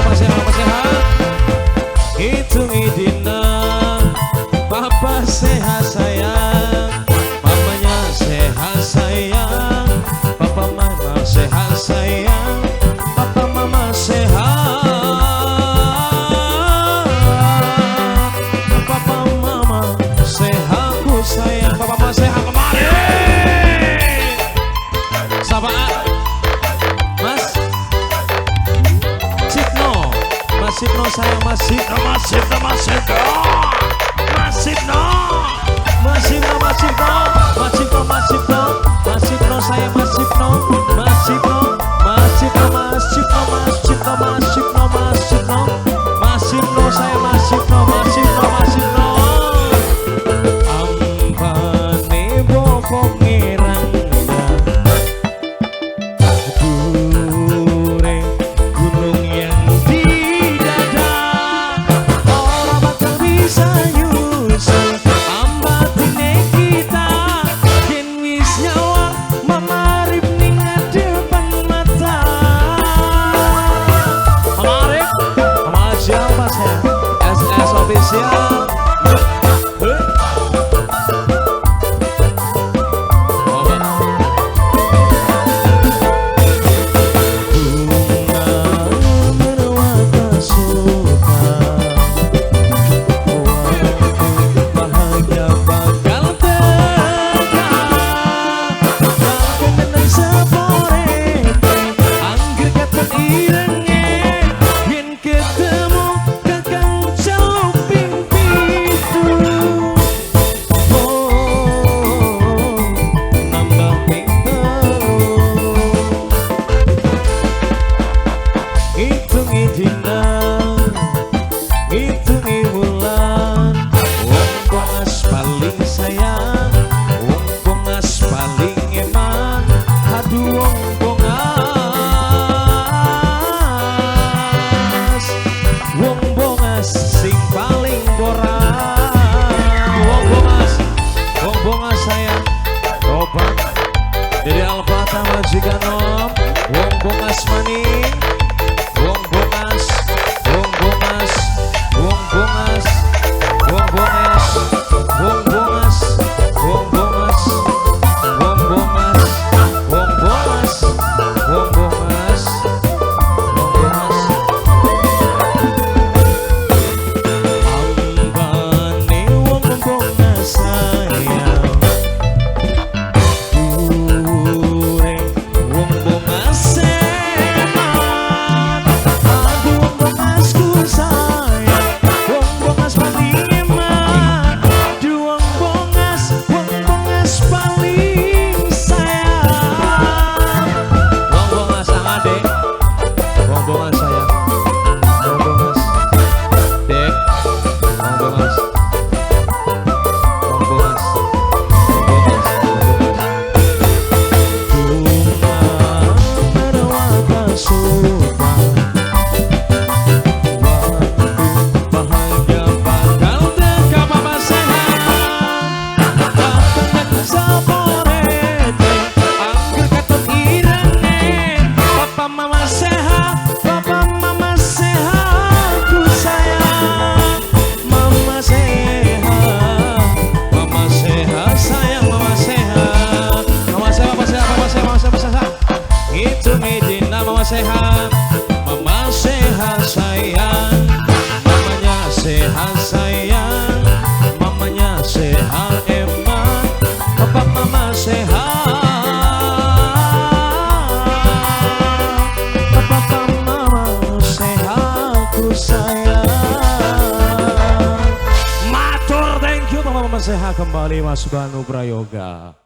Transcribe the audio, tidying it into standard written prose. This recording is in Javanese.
Papa sehat, Mama sehat. Hitungi dina, Papa sehat sayang, mamanya sehat sayang, Papa mama sehat sayang, Papa mama sehat, Papa mama sehat ku sayang, Papa mama sehat kemari. Sapa Mas Sipno, Mas Sipno sayang, Mas Sipno, Mas Sipno, Mas Sipno, Mas Sipno, Mas Sipno, Mas Sipno, Mas Sipno, Mas Sipno, Mas Sipno sayang, Mas Sipno, Mas Sipno, Mas Sipno, Mas Sipno, Mas Sipno, Mas Sipno, Mas Sipno, Mas Sipno sayang, Mas Sipno, Mas Sipno, Mas Sipno. Ampane bokong ngerangga dure gunung yang di dada, ora bakal bisa nyusul ambatine kita yen wis nyawang mamarip ning depan mata. Mamarip sama siapa saya? SS Official. Bunga merwata suka, waktu bahagia bakal teka. Kakenan seporete, angger katon irenge, yen ketemu kakang celuk ping pitu. Oh, nambah ping telu. Ngitungi dina, ngitungi wulan, wong bongas paling sayang, wong bongas paling eman, aduh wong bongas, wong bongas sing paling boran, wong bongas sayang, tobat. Jadi Al-Fatah majikan nom, wong bongas maning, wong bongas, wong bongas, wong bongas, wong bongas, wong bongas, wong bongas, wong bongas, wong bongas, wong bongas, wong bongas. Ambane wong bongas sayang, dure wong bongas eman, aduh wong bongasku sayang, wong bongas paling eman, aduh wong bongas paling sayang. Wong bongas angade, wong bongas sayang, wong bongas, dek, wong bongas, wong bongas, wong bongas, wong bongas. Bunga merwata suka, waktu bahagia bakal teka. Papa sehat, kakenan seporete, angger katon irenge, Papa mama sehat, Papa mama sehat ku sayang, mama sehat, mama sehat sayang, mama sehat, mama sehat, papa sehat, papa sehat, mama sehat, mama sehat. Ngitungi dina mama sehat, mama sehat sayang, mamanya sehat sayang, mamanya sehat eman, papa mama sehat, papa mama sehat ku sayang. Matur thank you, papa mama sehat kembali Mas Banu Prayoga.